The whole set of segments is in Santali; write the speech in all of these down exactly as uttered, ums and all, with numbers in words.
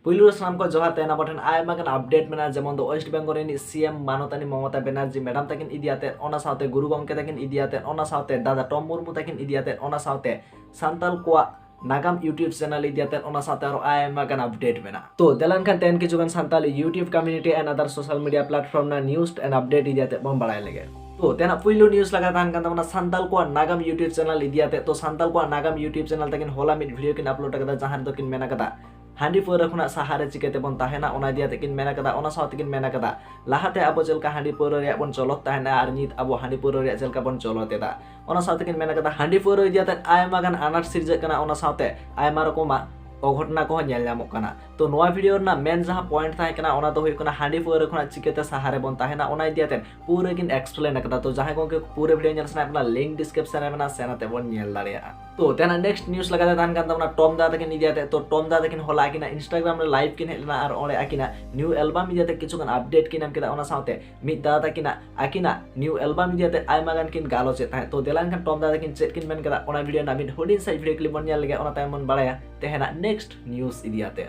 ᱯᱩᱭᱞᱩ ᱨᱮ ᱥᱟᱱᱟᱢ ᱠᱚ ᱡᱚᱦᱟᱨ᱾ ᱛᱮᱦᱮᱧ ᱟᱵᱚ ᱴᱷᱮᱱ ᱟᱭᱢᱟ ᱜᱟᱱ ᱟᱯᱰᱮᱴ ᱢᱮᱱᱟᱜᱼᱟ, ᱡᱮᱢᱚᱱ ᱫᱚ ᱳᱭᱮᱥᱴ ᱵᱮᱝᱜᱚᱞ ᱨᱤᱱᱤᱡ ᱥᱤ ᱮᱢ ᱢᱟᱱᱚᱛᱟᱱᱤ ᱢᱚᱢᱚᱛᱟ ᱵᱮᱱᱟᱨᱡᱤ ᱢᱮᱰᱟᱢ ᱛᱟᱹᱠᱤᱱ ᱤᱫᱤ ᱟᱛᱮᱫ, ᱚᱱᱟ ᱥᱟᱶᱛᱮ ᱜᱩᱨᱩ ᱜᱚᱢᱠᱮ ᱛᱟᱹᱠᱤᱱ ᱤᱫᱤ ᱟᱛᱮᱫ, ᱚᱱᱟ ᱥᱟᱶᱛᱮ ᱫᱟᱫᱟ ᱴᱚᱢ ᱢᱩᱨᱢᱩ ᱛᱟᱹᱠᱤᱱ ᱤᱫᱤ ᱟᱛᱮᱫ, ᱚᱱᱟ ᱥᱟᱶᱛᱮ ᱥᱟᱱᱛᱟᱞ ᱠᱚᱣᱟᱜ ᱱᱟᱜᱟᱢ YouTube ᱪᱮᱱᱮᱞ ᱤᱫᱤ ᱟᱛᱮᱫ, ᱚᱱᱟ ᱥᱟᱶᱛᱮ ᱟᱨᱚ ᱟᱭᱢᱟ ᱜᱟᱱ ᱟᱯᱰᱮᱴ ᱢᱮᱱᱟᱜᱼᱟ᱾ ᱛᱚ ᱫᱮᱞᱟ ᱮᱱᱠᱷᱟᱱ ᱛᱮᱦᱮᱧ ᱠᱤᱪᱷᱩ ᱜᱟᱱ Santali YouTube community and other social media platform ᱨᱮᱱᱟᱜ news and update ᱤᱫᱤ ᱟᱛᱮᱫ ᱵᱚᱱ ᱵᱟᱲᱟᱭ ᱞᱮᱜᱮ᱾ ᱛᱚ ᱛᱮᱦᱮᱧᱟᱜ ᱯᱩᱭᱞᱩ news ᱞᱮᱠᱟ ᱛᱟᱦᱮᱱ ᱠᱟᱱ ᱛᱟᱵᱚᱱᱟ ᱥᱟᱱᱛᱟᱞ ᱠᱚᱣᱟᱜ ᱱᱟᱜᱟᱢ YouTube ᱪᱮᱱᱮᱞ ᱤᱫᱤ ᱟᱛᱮᱫ᱾ ᱛᱚ ᱥᱟᱱᱛᱟᱞ ᱠᱚᱣᱟᱜ ᱱᱟᱜᱟᱢ YouTube ᱪᱮᱱᱮᱞ ᱛᱟᱹᱠᱤᱱ ᱦᱚᱞᱟ ᱢᱤᱫ ᱵᱷᱤᱰᱤᱭᱳ ᱠᱤᱱ ᱟᱯᱞᱳᱰ ᱟᱠᱟᱫᱟ, ᱡᱟᱦᱟᱸ ᱨᱮᱫᱚ ᱠᱤᱱ ᱢᱮᱱ ᱟᱠᱟᱫᱟ ᱦᱟᱺᱰᱤ ᱯᱟᱹᱣᱨᱟᱹ ᱠᱷᱚᱱᱟᱜ ᱥᱟᱦᱟᱨᱮ ᱪᱤᱠᱟᱹ ᱛᱮᱵᱚᱱ ᱛᱟᱦᱮᱱᱟ, ᱚᱱᱟ ᱤᱫᱤ ᱟᱛᱮ ᱠᱤᱱ ᱢᱮᱱ ᱟᱠᱟᱫᱟ᱾ ᱚᱱᱟ ᱥᱟᱶᱛᱮ ᱠᱤᱱ ᱢᱮᱱ ᱟᱠᱟᱫᱟ ᱞᱟᱦᱟᱛᱮ ᱟᱵᱚ ᱪᱮᱫ ᱞᱮᱠᱟ ᱦᱟᱺᱰᱤ ᱯᱟᱹᱣᱨᱟᱹ ᱨᱮᱭᱟᱜ ᱵᱚᱱ ᱪᱚᱞᱚᱛ ᱛᱟᱦᱮᱱᱟ ᱟᱨ ᱱᱤᱛ ᱟᱵᱚ ᱦᱟᱺᱰᱤ ᱯᱟᱹᱣᱨᱟᱹ ᱨᱮᱭᱟᱜ ᱪᱮᱫ ᱞᱮᱠᱟ ᱵᱚᱱ ᱪᱚᱞᱚᱛ ᱮᱫᱟ᱾ ᱚᱱᱟ ᱥᱟᱶᱛᱮ ᱠᱤᱱ ᱢᱮᱱ ᱟᱠᱟᱫᱟ ᱦᱟᱺᱰᱤ ᱯᱟᱹᱣᱨᱟᱹ ᱤᱫᱤ ᱟᱛᱮ ᱟᱭᱢᱟ ᱜᱟᱱ ᱟᱱᱟᱴ ᱥᱤᱨᱡᱟᱹᱜ ᱠᱟᱱᱟ, ᱚᱱᱟ ᱥᱟᱶᱛᱮ ᱟᱭᱢᱟ ᱨᱚᱠᱚᱢᱟᱜ ᱚᱜᱷᱚᱴᱚᱱᱟ ᱠᱚᱦᱚᱸ ᱧᱮᱞ ᱧᱟᱢᱚᱜ ᱠᱟᱱᱟ᱾ ᱛᱚ ᱱᱚᱣᱟ ᱵᱷᱤᱰᱤᱭᱳ ᱨᱮᱱᱟᱜ ᱢᱮᱱ ᱡᱟᱦᱟᱸ ᱯᱚᱭᱮᱱᱴ ᱛᱟᱦᱮᱸ ᱠᱟᱱᱟ, ᱚᱱᱟ ᱫᱚ ᱦᱩᱭᱩᱜ ᱠᱟᱱᱟ ᱦᱟᱺᱰᱤ ᱯᱟᱹᱣᱨᱟᱹ ᱠᱷᱚᱱᱟᱜ ᱪᱤᱠᱟᱹᱛᱮ ᱥᱟᱦᱟᱨᱮ ᱵᱚᱱ ᱛᱟᱦᱮᱱᱟ, ᱚᱱᱟ ᱤᱫᱤ ᱟᱛᱮ ᱯᱩᱨᱟᱹ ᱠᱤᱱ ᱮᱠᱥᱯᱞᱮᱱ ᱟᱠᱟᱫᱟ᱾ ᱛᱚ ᱡᱟᱦᱟᱸᱭ ᱜᱚᱢᱠᱮ ᱯᱩᱨᱟᱹ ᱵᱷᱤᱰᱤᱭᱳ ᱧᱮᱞ ᱥᱟᱱᱟᱭᱮᱫ ᱵᱚᱱᱟ, ᱞᱤᱝᱠ ᱰᱤᱥᱠᱨᱤᱯᱥᱚᱱ ᱨᱮ ᱢᱮᱱᱟᱜᱼᱟ, ᱥᱮᱱ ᱟᱛᱮ ᱵᱚᱱ ᱧᱮᱞ ᱫᱟᱲᱮᱭᱟᱜᱼᱟ᱾ ᱛᱚ ᱛᱮᱦᱮᱧᱟᱜ ᱱᱮᱠᱥᱴ ᱱᱤᱭᱩᱡᱽ ᱞᱮᱠᱟᱛᱮ ᱛᱟᱦᱮᱱ ᱠᱟᱱ ᱛᱟᱵᱚᱱᱟ ᱴᱚᱢ ᱫᱟ ᱛᱟᱹᱠᱤᱱ ᱤᱫᱤ ᱟᱛᱮ᱾ ᱛᱚ ᱴᱚᱢ ᱫᱟ ᱛᱟᱹᱠᱤᱱ ᱦᱚᱞᱟ ᱟᱹᱠᱤᱱᱟᱜ ᱤᱱᱥᱴᱟᱜᱨᱟᱢ ᱨᱮ ᱞᱟᱭᱤᱵᱷ ᱠᱤᱱ ᱦᱮᱡ ᱞᱮᱱᱟ ᱟᱨ ᱚᱸᱰᱮ ᱟᱹᱠᱤᱱᱟᱜ ᱱᱤᱭᱩ ᱮᱞᱵᱟᱢ ᱤᱫᱤ ᱟᱛᱮ ᱠᱤᱪᱷᱩ ᱜᱟᱱ ᱟᱯᱰᱮᱴ ᱠᱤᱱ ᱮᱢ ᱠᱮᱫᱟ᱾ ᱚᱱᱟ ᱥᱟᱶᱛᱮ ᱢᱤᱫ ᱫᱟᱫᱟ ᱛᱟᱹᱠᱤᱱᱟᱜ ᱟᱹᱠᱤᱱᱟᱜ ᱱᱤᱭᱩ ᱮᱞᱵᱟᱢ ᱤᱫᱤ ᱟᱛᱮ ᱟᱭᱢᱟ ᱜᱟᱱ ᱠᱤᱱ ᱜᱟᱞᱚᱪ ᱮᱫ ᱛᱟᱦᱮᱸᱫ᱾ ᱛᱚ ᱫᱮᱞᱟ ᱮᱱᱠᱷᱟᱱ ᱴᱚᱢ ᱫᱟ ᱛᱟᱹᱠᱤᱱ ᱪᱮᱫ ᱠᱤᱱ ᱢᱮᱱ ᱠᱮᱫᱟ, ᱚᱱᱟ ᱵᱷᱤᱰᱤᱭᱳ ᱨᱮᱱᱟᱜ ᱢᱤᱫ ᱦᱩᱰᱤᱧ ᱥᱟᱹᱦᱤᱡ ᱵᱷᱤᱰᱤᱭᱳ ᱠᱞᱤᱯ ᱵᱚᱱ ᱧᱮᱞ ᱞᱮᱜᱮ, ᱚᱱᱟ ᱛᱟᱭᱚᱢ ᱵᱚᱱ ᱵᱟᱲᱟᱭᱟ ᱛᱮᱦᱮᱧᱟᱜ ᱱᱮᱠᱥᱴ ᱱᱤᱭᱩᱡᱽ ᱤᱫᱤ ᱟᱛᱮ᱾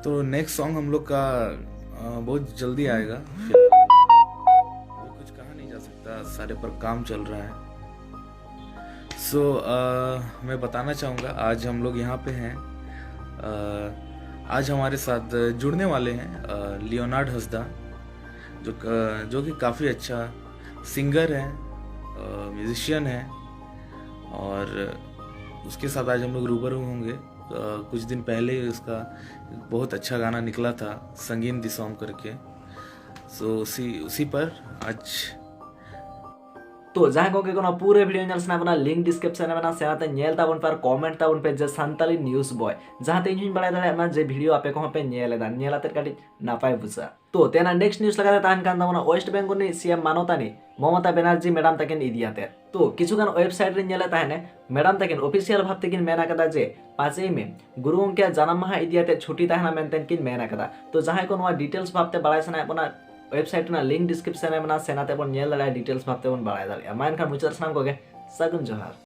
तो नेक्स्ट सॉन्ग हम लोग का अ, बहुत जल्दी आएगा। फिलहाल अभी कुछ कहा नहीं जा सकता, सारे पर काम चल रहा है। सो मैं बताना चाहूँगा, आज हम लोग यहाँ पे हैं। अ, आज हमारे साथ जुड़ने वाले हैं अ, लियोनार्ड हसदा, जो क- जो कि काफ़ी अच्छा सिंगर है, म्यूज़िशियन है, और उसके साथ आज हम लोग रूबरू होंगे। अ, कुछ दिन पहले ही उसका बहुत अच्छा गाना निकला था, संगीन दी सॉन्ग करके। सो उसी उसी पर आज ᱛᱚ ᱡᱟᱦᱟᱸᱭ ᱜᱚᱢᱠᱮ ᱠᱚ ᱱᱚᱣᱟ ᱯᱩᱨᱟᱹ ᱵᱷᱤᱰᱤᱭᱳ ᱧᱮᱞ ᱥᱟᱱᱟ ᱵᱚᱱᱟ, ᱞᱤᱝᱠ ᱰᱤᱥᱠᱨᱤᱯᱥᱚᱱ ᱨᱮ ᱢᱮᱱᱟᱜᱼᱟ, ᱥᱮᱱ ᱟᱛᱮ ᱧᱮᱞ ᱛᱟᱵᱚᱱ ᱯᱮ ᱟᱨ ᱠᱚᱢᱮᱱᱴ ᱛᱟᱵᱚᱱ ᱯᱮ ᱡᱮ ᱥᱟᱱᱛᱟᱞᱤ ᱱᱤᱭᱩᱡᱽ ᱵᱚᱭ, ᱡᱟᱦᱟᱸᱛᱮ ᱤᱧ ᱦᱚᱸᱧ ᱵᱟᱲᱟᱭ ᱫᱟᱲᱮᱭᱟᱜ ᱢᱟ ᱡᱮ ᱵᱷᱤᱰᱤᱭᱳ ᱟᱯᱮ ᱠᱚᱦᱚᱸ ᱯᱮ ᱧᱮᱞ ᱮᱫᱟ, ᱧᱮᱞ ᱟᱛᱮ ᱠᱟᱹᱴᱤᱡ ᱱᱟᱯᱟᱭ ᱵᱩᱡᱷᱟᱹᱜᱼᱟ᱾ ᱛᱚ ᱛᱮᱦᱮᱧᱟᱜ ᱱᱮᱠᱥᱴ ᱱᱤᱭᱩᱡᱽ ᱞᱮᱠᱟᱛᱮ ᱛᱟᱦᱮᱱ ᱠᱟᱱ ᱛᱟᱵᱚᱱᱟ ᱳᱭᱮᱥᱴ ᱵᱮᱝᱜᱚᱞ ᱨᱤᱱᱤᱡ ᱥᱤ ᱮᱢ ᱢᱟᱱᱚᱛᱟᱱᱤ ᱢᱚᱢᱚᱛᱟ ᱵᱮᱱᱟᱨᱡᱤ ᱢᱮᱰᱟᱢ ᱛᱟᱹᱠᱤᱱ ᱤᱫᱤ ᱟᱛᱮ᱾ ᱛᱚ ᱠᱤᱪᱷᱩ ᱜᱟᱱ ᱳᱭᱮᱵᱥᱟᱭᱤᱴ ᱨᱮᱧ ᱧᱮᱞᱮᱫ ᱛᱟᱦᱮᱱᱟ, ᱢᱮᱰᱟᱢ ᱛᱟᱹᱠᱤᱱ ᱚᱯᱷᱤᱥᱤᱭᱟᱞ ᱵᱷᱟᱵ ᱛᱮᱠᱤᱱ ᱢᱮᱱ ᱟᱠᱟᱫᱟ ᱡᱮ ᱯᱟᱸᱪᱮᱭ ᱢᱮ ᱜᱩᱨᱩ ᱜᱚᱢᱠᱮᱭᱟᱜ ᱡᱟᱱᱟᱢ ᱢᱟᱦᱟ ᱤᱫᱤ ᱟᱛᱮ ᱪᱷᱩᱴᱤ ᱛᱟᱦᱮᱱᱟ ᱢᱮᱱᱛᱮ ᱠᱤᱱ ᱢᱮᱱ ᱟᱠᱟᱫᱟ᱾ ᱛᱚ ᱡᱟᱦᱟᱸᱭ ᱠᱚ ᱱᱚᱣᱟ ᱰᱤᱴᱮᱞᱥ ᱵᱷᱟᱵ ᱛᱮ ᱵᱟᱲᱟᱭ ᱥᱟᱱᱟᱭᱮᱫ ᱵᱚᱱᱟ, ᱳᱭᱮᱵᱥᱟᱭᱤᱴ ᱨᱮᱱᱟᱜ ᱞᱤᱝᱠ ᱰᱤᱥᱠᱨᱤᱯᱥᱚᱱ ᱨᱮ ᱢᱮᱱᱟᱜᱼᱟ, ᱥᱮᱱ ᱟᱛᱮ ᱵᱚᱱ ᱧᱮᱞ ᱫᱟᱲᱮᱭᱟᱜᱼᱟ, ᱰᱤᱴᱮᱞᱥ ᱵᱷᱟᱵ ᱛᱮᱵᱚᱱ ᱵᱟᱲᱟᱭ ᱫᱟᱲᱮᱭᱟᱜᱼᱟ᱾ ᱢᱟ ᱮᱱᱠᱷᱟᱱ ᱢᱩᱪᱟᱹᱫ ᱨᱮ ᱥᱟᱱᱟᱢ ᱠᱚᱜᱮ ᱥᱟᱹᱜᱩᱱ ᱡᱚᱦᱟᱨ᱾